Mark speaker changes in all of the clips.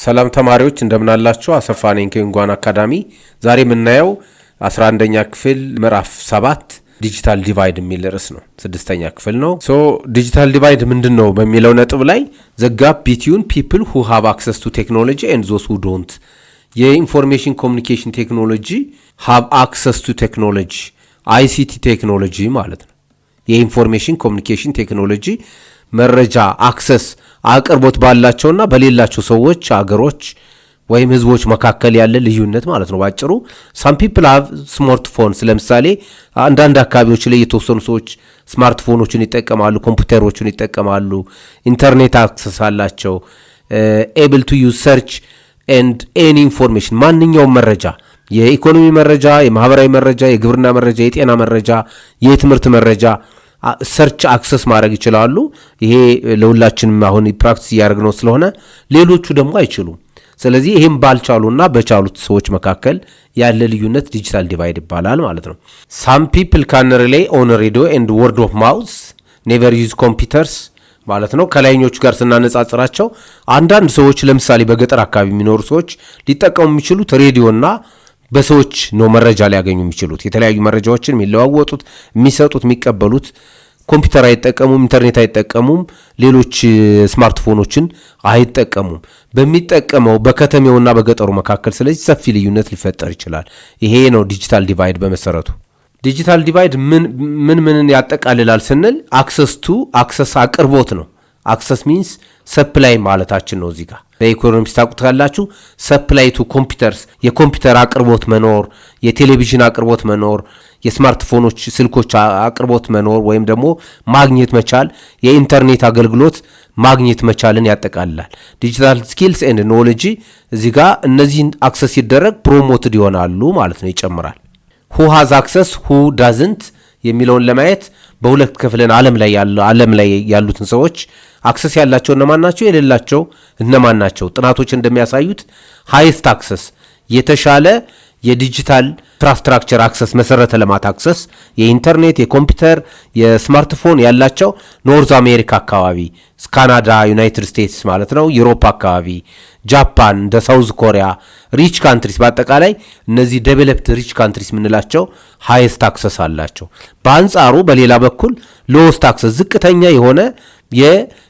Speaker 1: ሰላም ተማሪዎች፣ እንደምናላችሁ። አሰፋ ነኝ ከኢንጓን አካዳሚ። ዛሬ የምናየው 11ኛ ክፍል ምዕራፍ 7 digital divide የሚል ርዕስ ነው። ስድስተኛ ክፍል ነው። So digital divide ምንድን ነው በሚለው ነጥብ ላይ the gap between people who have access to technology and those who don't፣ የ information communication technology have access to technology፣ ICT technology ማለት ነው። የ information communication technology መረጃ access አቅርቦት ባላቸውና በሌላቸው ሰዎች፣ አገሮች ወይም ህዝቦች መካከል ያለ ልዩነት ማለት ነው። ባጭሩ some people have smartphones። ለምሳሌ አንዳንድ አካባቢዎች ላይ የተወሰኑ ሰዎች ስማርትፎኖችን ይጠቀማሉ፣ ኮምፒውተሮችን ይጠቀማሉ፣ ኢንተርኔት access አላቸው፣ able to use search and any information፣ ማንኛውም መረጃ፣ የኢኮኖሚ መረጃ፣ የማህበራዊ መረጃ፣ የግብርና መረጃ፣ የጤና መረጃ፣ የትምህርት መረጃ search access ማድረግ ይችላሉ። ይሄ ለሁላችንም አሁን practice እያደረግነው ስለሆነ፣ ሌሎቹ ደግሞ አይችሉም። ስለዚህ ይህም ባልቻሉና በቻሉት ሰዎች መካከል ያለ ልዩነት digital divide ይባላል ማለት ነው። Some people can rely on radio and word of mouth, never use computers ማለት ነው። ከላይኞቹ ጋር ስናነጻጽራቸው አንዳንድ ሰዎች፣ ለምሳሌ በገጠር አካባቢ የሚኖሩ ሰዎች ሊጠቀሙ የሚችሉት ሬዲዮና በሰዎች ነው መረጃ ሊያገኙ የሚችሉት። የተለያዩ መረጃዎችን የሚለዋወጡት፣ የሚሰጡት፣ የሚቀበሉት። ኮምፒውተር አይጠቀሙም፣ ኢንተርኔት አይጠቀሙም፣ ሌሎች ስማርትፎኖችን አይጠቀሙም። በሚጠቀመው በከተሜውና በገጠሩ መካከል ስለዚህ ሰፊ ልዩነት ሊፈጠር ይችላል። ይሄ ነው digital divide በመሰረቱ። Digital divide ምን ምንን ያጠቃልላል ስንል access to፣ access አቅርቦት ነው። Access means supply ማለታችን ነው። እዚህ ጋር በኢኮኖሚክስ ታውቁታላችሁ። Supply to computers፣ የኮምፒውተር አቅርቦት መኖር፣ የቴሌቪዥን አቅርቦት መኖር፣ የስማርትፎኖች ስልኮች አቅርቦት መኖር ወይም ደግሞ ማግኘት መቻል፣ የኢንተርኔት አገልግሎት ማግኘት መቻልን ያጠቃልላል። Digital skills and knowledge እዚህ ጋር እነዚህን access ሲደረግ promoted ይሆናሉ ማለት ነው፣ ይጨምራል። Who has access, who doesn't የሚለውን ለማየት በሁለት ክፍልን ዓለም ላይ ያሉትን ሰዎች access ያላቸው እነማን ናቸው፣ የሌላቸው እነማን ናቸው? ጥናቶች እንደሚያሳዩት highest access፣ የተሻለ የ digital infrastructure access፣ መሰረተ ልማት access፣ የኢንተርኔት፣ የኮምፒውተር፣ የስማርትፎን ያላቸው North America አካባቢ፣ ካናዳ፣ ዩናይትድ ስቴትስ ማለት ነው፣ ዩሮፕ አካባቢ፣ ጃፓን፣ እንደ South Korea፣ rich countries፣ በአጠቃላይ እነዚህ developed rich countries የምንላቸው highest access አላቸው። በአንጻሩ በሌላ በኩል lowest access፣ ዝቅተኛ የሆነ የ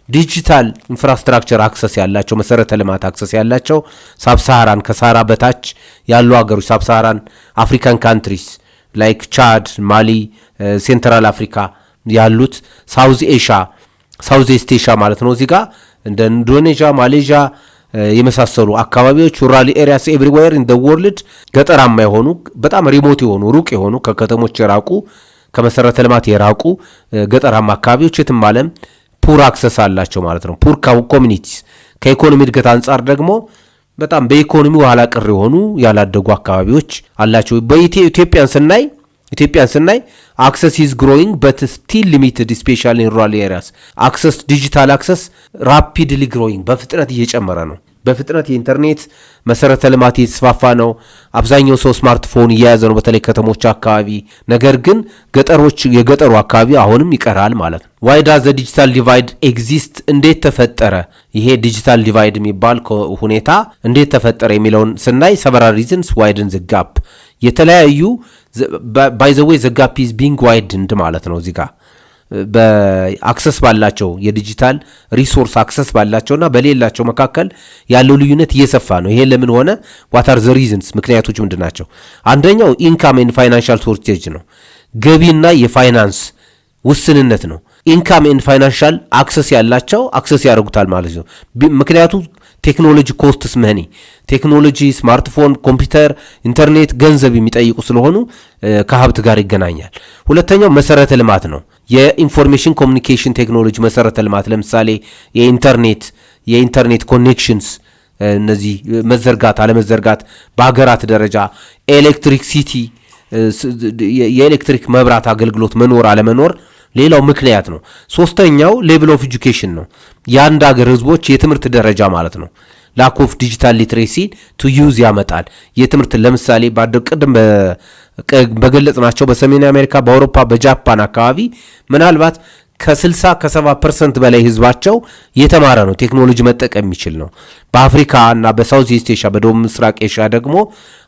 Speaker 1: digital infrastructure access ያላቸው፣ መሰረተ ልማት access ያላቸው sub-Saharan፣ ከሳሃራ በታች ያሉ ሀገሮች፣ sub-Saharan African countries like ቻድ፣ ማሊ፣ Central Africa ያሉት፣ South Asia፣ South East Asia ማለት ነው። እዚህ ጋር እንደ ኢንዶኔዥያ፣ ማሌዥያ የመሳሰሉ አካባቢዎች፣ rural areas everywhere in the world፣ ገጠራማ የሆኑ፣ በጣም remote የሆኑ፣ ሩቅ የሆኑ፣ ከከተሞች የራቁ፣ ከመሰረተ ልማት የራቁ ገጠራማ አካባቢዎች የትም ዓለም poor access አላቸው ማለት ነው። Poor communities፣ ከኢኮኖሚ እድገት አንጻር ደግሞ በጣም በኢኮኖሚ ኋላ ቀር የሆኑ ያላደጉ አካባቢዎች አላቸው። በኢትዮጵያን ስናይ access is growing but still limited, especially in rural areas። Access፣ digital access rapidly growing፣ በፍጥነት እየጨመረ ነው። በፍጥነት የኢንተርኔት መሰረተ ልማት እየተስፋፋ ነው። አብዛኛው ሰው ስማርትፎን እየያዘ ነው፣ በተለይ ከተሞች አካባቢ። ነገር ግን ገጠሮች፣ የገጠሩ አካባቢ አሁንም ይቀራል ማለት ነው። Why does the digital divide exist? እንዴት ተፈጠረ? ይሄ digital divide የሚባል ሁኔታ እንዴት ተፈጠረ የሚለውን ስናይ several reasons widen the gap፣ የተለያዩ፣ by the way, the gap is being widened ማለት ነው። እዚህ ጋር በ access ባላቸው፣ የ digital resource access ባላቸውና በሌላቸው መካከል ያለው ልዩነት እየሰፋ ነው። ይሄ ለምን ሆነ? What are the reasons? ምክንያቶች ምንድን ናቸው? አንደኛው income and financial shortage ነው። ገቢና የፋይናንስ ውስንነት ነው። Income and financial access ያላቸው access ያደርጉታል ማለት ነው። ምክንያቱ technology costs money፣ ቴክኖሎጂ፣ ስማርትፎን፣ ኮምፒውተር፣ ኢንተርኔት ገንዘብ የሚጠይቁ ስለሆኑ ከሀብት ጋር ይገናኛል። ሁለተኛው መሰረተ ልማት ነው። የ information communication technology መሰረተ ልማት፣ ለምሳሌ የኢንተርኔት connections፣ እነዚህ መዘርጋት አለመዘርጋት፣ በሀገራት ደረጃ electricity፣ የኤሌክትሪክ መብራት አገልግሎት መኖር አለመኖር ሌላው ምክንያት ነው። ሶስተኛው level of education ነው። የአንድ ሀገር ህዝቦች የትምህርት ደረጃ ማለት ነው። Lack of digital literacy to use ያመጣል። የትምህርት፣ ለምሳሌ ቅድም በገለጽናቸው በሰሜን አሜሪካ፣ በአውሮፓ፣ በጃፓን አካባቢ ምናልባት ከ60 ከ70% በላይ ህዝባቸው የተማረ ነው፣ ቴክኖሎጂ መጠቀም የሚችል ነው። በአፍሪካ እና በ South East Asia፣ በደቡብ ምስራቅ ኤሽያ ደግሞ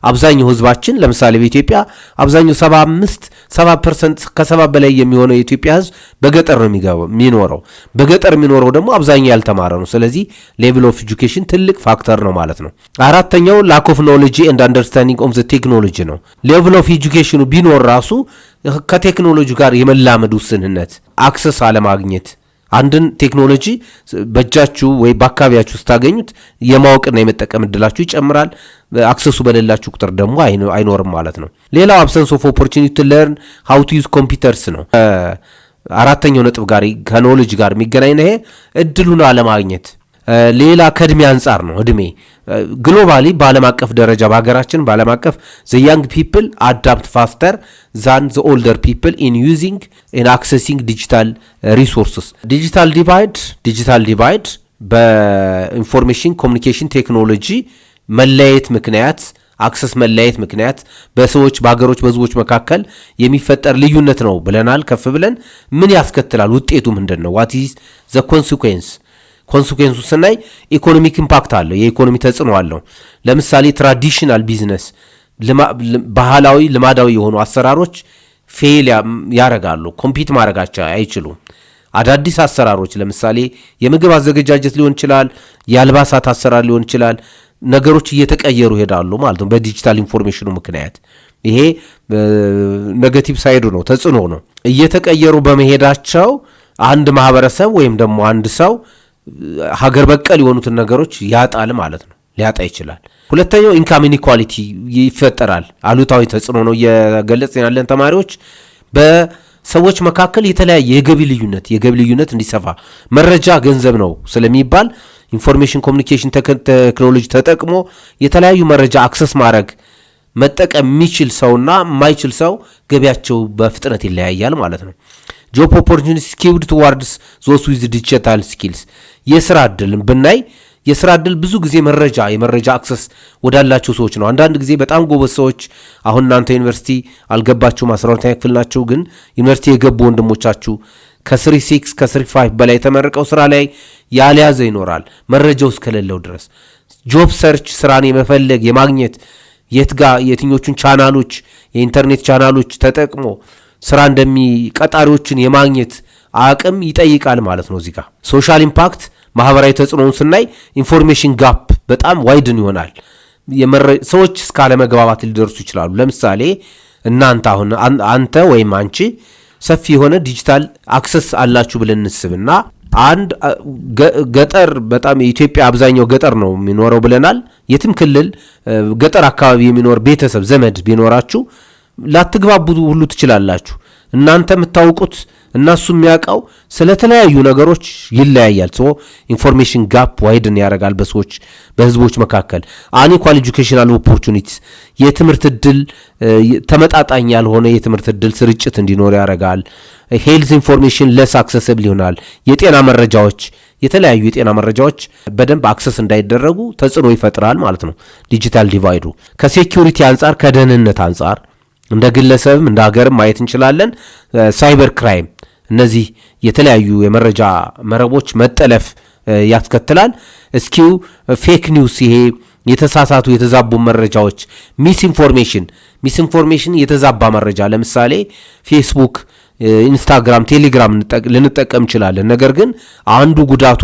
Speaker 1: አብዛኛው ህዝባችን፣ ለምሳሌ በኢትዮጵያ አብዛኛው 75 70%፣ ከ70 በላይ የሚሆነው የኢትዮጵያ ህዝብ በገጠር ነው የሚኖረው። በገጠር የሚኖረው ደግሞ አብዛኛው ያልተማረ ነው። ስለዚህ level of education ትልቅ factor ነው ማለት ነው። አራተኛው lack of knowledge and understanding of the technology ነው። Level of education ኑ ቢኖር ራሱ ከቴክኖሎጂ ጋር የመላመድ ውስንነት፣ access አለማግኘት፣ አንድን ቴክኖሎጂ በእጃችሁ ወይ በአካባቢያችሁ ስታገኙት የማወቅና የመጠቀም እድላችሁ ይጨምራል። Access ኡ በሌላችሁ ቁጥር ደግሞ አይኖርም ማለት ነው። ሌላው absence of opportunity to learn how to use computers ነው። አራተኛው ነጥብ ጋር ከ knowledge ጋር የሚገናኝ ነው። ይሄ እድሉን አለማግኘት። ሌላ ከእድሜ አንጻር ነው። እድሜ globally፣ በዓለም አቀፍ ደረጃ፣ በሀገራችን በዓለም አቀፍ the young people adapt faster than the older people in using, in accessing digital resources። Digital divide በ information communication technology መለያየት ምክንያት፣ access መለያየት ምክንያት በሰዎች፣ በሀገሮች፣ በህዝቦች መካከል የሚፈጠር ልዩነት ነው ብለናል። ከፍ ብለን ምን ያስከትላል? ውጤቱ ምንድን ነው? What is the consequence? Consequence ኡ ስናይ economic impact አለው፣ የኢኮኖሚ ተጽዕኖ አለው። ለምሳሌ traditional business፣ ባህላዊ ልማዳዊ የሆኑ አሰራሮች fail ያረጋሉ፣ compete ማድረጋቸው አይችሉም። አዳዲስ አሰራሮች ለምሳሌ የምግብ አዘገጃጀት ሊሆን ይችላል፣ የአልባሳት አሰራር ሊሆን ይችላል። ነገሮች እየተቀየሩ ይሄዳሉ ማለት ነው በ digital information ኑ ምክንያት። ይሄ negative side ኡ ነው፣ ተጽዕኖ ነው። እየተቀየሩ በመሄዳቸው አንድ ማህበረሰብ ወይም ደግሞ አንድ ሰው ሀገር በቀል የሆኑትን ነገሮች ያጣል ማለት ነው፣ ሊያጣ ይችላል። ሁለተኛው income inequality ይፈጠራል። አሉታዊ ተጽዕኖ ነው እየገለጽን ያለን ተማሪዎች። በሰዎች መካከል የተለያየ የገቢ ልዩነት እንዲሰፋ፣ መረጃ ገንዘብ ነው ስለሚባል information communication technology ተጠቅሞ የተለያዩ መረጃ access ማድረግ፣ መጠቀም የሚችል ሰውና የማይችል ሰው ገቢያቸው በፍጥነት ይለያያል ማለት ነው። Job opportunity skewed towards those with digital skills። የስራ እድልን ብናይ የስራ እድል ብዙ ጊዜ የመረጃ access ወዳላቸው ሰዎች ነው። አንዳንድ ጊዜ በጣም ጎበዝ ሰዎች፣ አሁን እናንተ ዩኒቨርሲቲ አልገባችሁም፣ 12ኛ ክፍል ናችሁ፣ ግን ዩኒቨርሲቲ የገቡ ወንድሞቻችሁ ከ 3.6፣ ከ 3.5 በላይ ተመርቀው ስራ ላይ ያልያዘ ይኖራል። መረጃው እስከሌለው ድረስ job search፣ ስራን የመፈለግ፣ የማግኘት፣ የት ጋ የትኞቹን ቻናሎች፣ የኢንተርኔት ቻናሎች ተጠቅሞ ስራ እንደሚ ቀጣሪዎችን የማግኘት አቅም ይጠይቃል ማለት ነው። እዚህ ጋር social impact፣ ማህበራዊ ተጽዕኖውን ስናይ information gap በጣም widen ይሆናል። ሰዎች እስከ አለመግባባት ሊደርሱ ይችላሉ። ለምሳሌ እናንተ አሁን አንተ ወይም አንቺ ሰፊ የሆነ digital access አላችሁ ብለን እንስብና አንድ ገጠር፣ በጣም የኢትዮጵያ አብዛኛው ገጠር ነው የሚኖረው ብለናል። የትም ክልል ገጠር አካባቢ የሚኖር ቤተሰብ፣ ዘመድ ቢኖራችሁ ላትግባቡ ሁሉ ትችላላችሁ። እናንተ የምታውቁት እና እሱ የሚያውቀው ስለተለያዩ ነገሮች ይለያያል። So information gap widen ያደርጋል በሰዎች፣ በህዝቦች መካከል። Unequal educational opportunities፣ የትምህርት እድል፣ ተመጣጣኝ ያልሆነ የትምህርት እድል ስርጭት እንዲኖር ያደርጋል። Health information less accessible ይሆናል። የጤና መረጃዎች፣ የተለያዩ የጤና መረጃዎች በደንብ access እንዳይደረጉ ተጽዕኖ ይፈጥራል ማለት ነው። Digital divide ኡ ከ security አንጻር፣ ከደህንነት አንጻር እንደ ግለሰብም እንደ ሀገርም ማየት እንችላለን። Cyber crime፣ እነዚህ የተለያዩ የመረጃ መረቦች መጠለፍ ያስከትላል። Skew fake news፣ ይሄ የተሳሳቱ፣ የተዛቡ መረጃዎች፣ misinformation፣ የተዛባ መረጃ፣ ለምሳሌ ፌስቡክ፣ ኢንስታግራም፣ ቴሌግራም ልንጠቀም እንችላለን። ነገር ግን አንዱ ጉዳቱ፣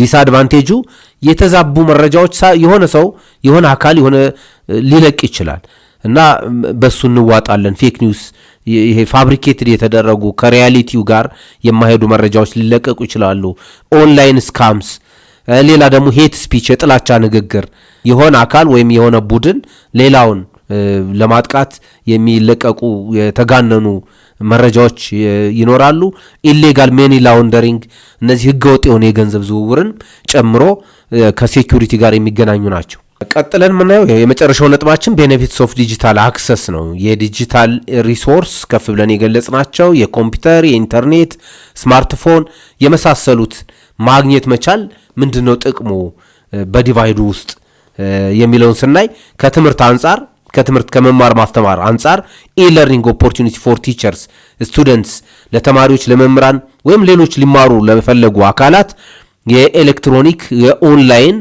Speaker 1: disadvantage ኡ የተዛቡ መረጃዎች የሆነ ሰው፣ የሆነ አካል፣ የሆነ ሊለቅ ይችላል እና በሱ እንዋጣለን። Fake news፣ ይሄ fabricated የተደረጉ፣ ከ reality ው ጋር የማይሄዱ መረጃዎች ሊለቀቁ ይችላሉ። Online scams፣ ሌላ ደግሞ hate speech፣ የጥላቻ ንግግር፣ የሆነ አካል ወይም የሆነ ቡድን ሌላውን ለማጥቃት የሚለቀቁ የተጋነኑ መረጃዎች ይኖራሉ። Illegal money laundering፣ እነዚህ ህገወጥ የሆነ የገንዘብ ዝውውርን ጨምሮ ከ security ጋር የሚገናኙ ናቸው። ቀጥለን የምናየው የመጨረሻው ነጥባችን benefits of digital access ነው። የ digital resource ከፍ ብለን የገለጽናቸው የኮምፒውተር፣ የኢንተርኔት፣ ስማርትፎን የመሳሰሉት ማግኘት መቻል ምንድን ነው ጥቅሙ በ divide ኡ ውስጥ የሚለውን ስናይ ከትምህርት አንጻር፣ ከትምህርት ከመማር ማስተማር አንጻር e-learning opportunity for teachers, students፣ ለተማሪዎች፣ ለመምህራን ወይም ሌሎች ሊማሩ ለፈለጉ አካላት የኤሌክትሮኒክ፣ የኦንላይን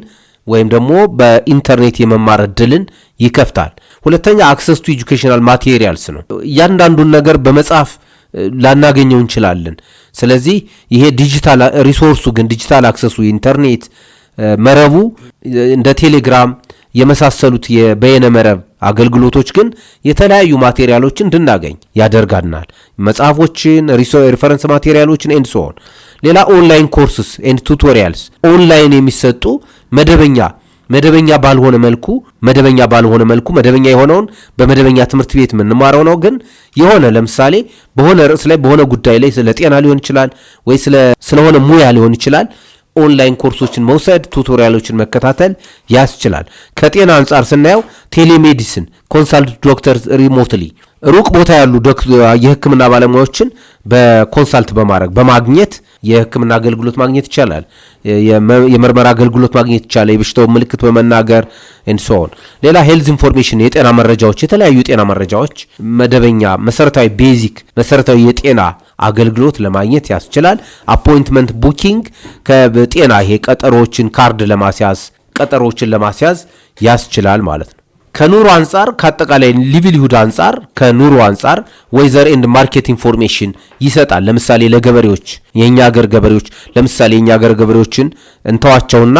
Speaker 1: ወይም ደግሞ በኢንተርኔት የመማር እድልን ይከፍታል። ሁለተኛ access to educational materials ነው። እያንዳንዱን ነገር በመጽሐፍ ላናገኘው እንችላለን። ስለዚህ ይሄ digital resource ኡ ግን digital access ኡ ኢንተርኔት መረቡ እንደ ቴሌግራም የመሳሰሉት የበየነ መረብ አገልግሎቶች ግን የተለያዩ material ኦችን እንድናገኝ ያደርጋናል። መጽሐፎችን፣ reference material ኦችን and so on። ሌላ online courses and tutorials፣ online የሚሰጡ መደበኛ ባልሆነ መልኩ መደበኛ የሆነውን በመደበኛ ትምህርት ቤት የምንማረው ነው። ግን የሆነ ለምሳሌ በሆነ ርዕስ ላይ፣ በሆነ ጉዳይ ላይ፣ ስለ ጤና ሊሆን ይችላል ወይ ስለሆነ ሙያ ሊሆን ይችላል፣ ኦንላይን ኮርሶችን መውሰድ፣ tutorial ኦችን መከታተል ያስችላል። ከጤና አንጻር ስናየው telemedicine፣ consult doctor remotely፣ ሩቅ ቦታ ያሉ የሕክምና ባለሙያዎችን በ consult በማድረግ፣ በማግኘት የሕክምና አገልግሎት ማግኘት ይቻላል። የምርመራ አገልግሎት ማግኘት ይቻላል። የበሽታውን ምልክት በመናገር and so on። ሌላ health information፣ የጤና መረጃዎች፣ የተለያዩ የጤና መረጃዎች፣ መደበኛ መሰረታዊ basic መሰረታዊ የጤና አገልግሎት ለማግኘት ያስችላል። Appointment booking፣ ከጤና ይሄ ቀጠሮዎችን ካርድ ለማስያዝ፣ ቀጠሮዎችን ለማስያዝ ያስችላል ማለት ነው። ከኑሮ አንጻር፣ ከአጠቃላይ livelihood አንጻር፣ ከኑሮ አንጻር weather and market information ይሰጣል። ለምሳሌ ለገበሬዎች የኛ ሀገር ገበሬዎች ለምሳሌ የኛ ሀገር ገበሬዎችን እንተዋቸውና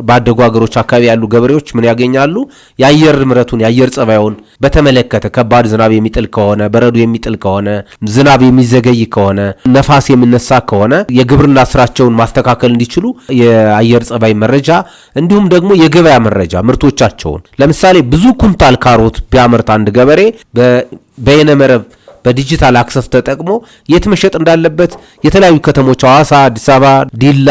Speaker 1: ባደጉ ሀገሮች አካባቢ ያሉ ገበሬዎች ምን ያገኛሉ? የአየር ንብረቱን፣ የአየር ጸባዩን በተመለከተ ከባድ ዝናብ የሚጥል ከሆነ፣ በረዶ የሚጥል ከሆነ፣ ዝናብ የሚዘገይ ከሆነ፣ ነፋስ የሚነሳ ከሆነ የግብርና ስራቸውን ማስተካከል እንዲችሉ የአየር ጸባይ መረጃ፣ እንዲሁም ደግሞ የገበያ መረጃ፣ ምርቶቻቸውን ለምሳሌ ብዙ ኩንታል ካሮት ቢያመርት አንድ ገበሬ በበይነ መረብ በ digital access ተጠቅሞ የት መሸጥ እንዳለበት፣ የተለያዩ ከተሞች ሐዋሳ፣ አዲስ አበባ፣ ዲላ፣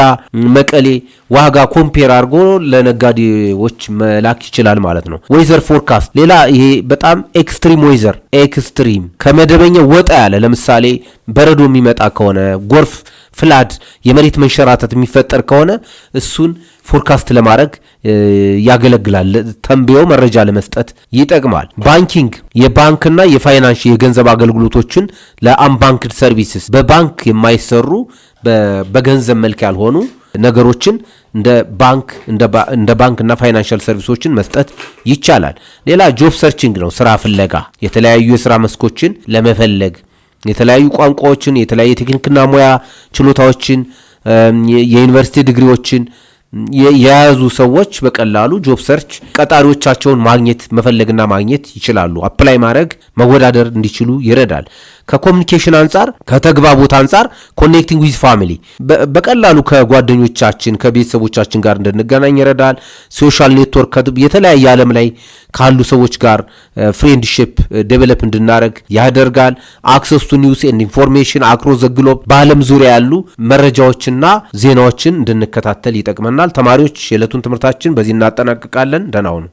Speaker 1: መቀሌ ዋጋ compare አድርጎ ለነጋዴዎች መላክ ይችላል ማለት ነው። Weather forecast፣ ሌላ ይሄ በጣም extreme weather፣ extreme ከመደበኛ ወጣ ያለ፣ ለምሳሌ በረዶ የሚመጣ ከሆነ፣ ጎርፍ፣ flood፣ የመሬት መንሸራተት የሚፈጠር ከሆነ እሱን forecast ለማድረግ ያገለግላል። ተንብዮ መረጃ ለመስጠት ይጠቅማል። Banking፣ የባንክና የፋይናንስ የገንዘብ አገልግሎቶችን ለ unbanked services፣ በባንክ የማይሰሩ፣ በገንዘብ መልክ ያልሆኑ ነገሮችን እንደ ባንክ እና financial service ኦችን መስጠት ይቻላል። ሌላ job searching ነው፣ ስራ ፍለጋ፣ የተለያዩ የስራ መስኮችን ለመፈለግ የተለያዩ ቋንቋዎችን፣ የተለያዩ የቴክኒክና ሙያ ችሎታዎችን፣ የዩኒቨርሲቲ ዲግሪዎችን የያዙ ሰዎች በቀላሉ job search ቀጣሪዎቻቸውን ማግኘት፣ መፈለግና ማግኘት ይችላሉ። Apply ማድረግ፣ መወዳደር እንዲችሉ ይረዳል። ከ communication አንጻር፣ ከተግባቦት አንጻር connecting with family፣ በቀላሉ ከጓደኞቻችን፣ ከቤተሰቦቻችን ጋር እንድንገናኝ ይረዳል። Social network፣ የተለያየ ዓለም ላይ ካሉ ሰዎች ጋር friendship develop እንድናደርግ ያደርጋል። Access to news and information across the globe፣ በዓለም ዙሪያ ያሉ መረጃዎችና ዜናዎችን እንድንከታተል ይጠቅመናል። ተማሪዎች፣ የዕለቱን ትምህርታችን በዚህ እናጠናቅቃለን። ደህና ሁኑ።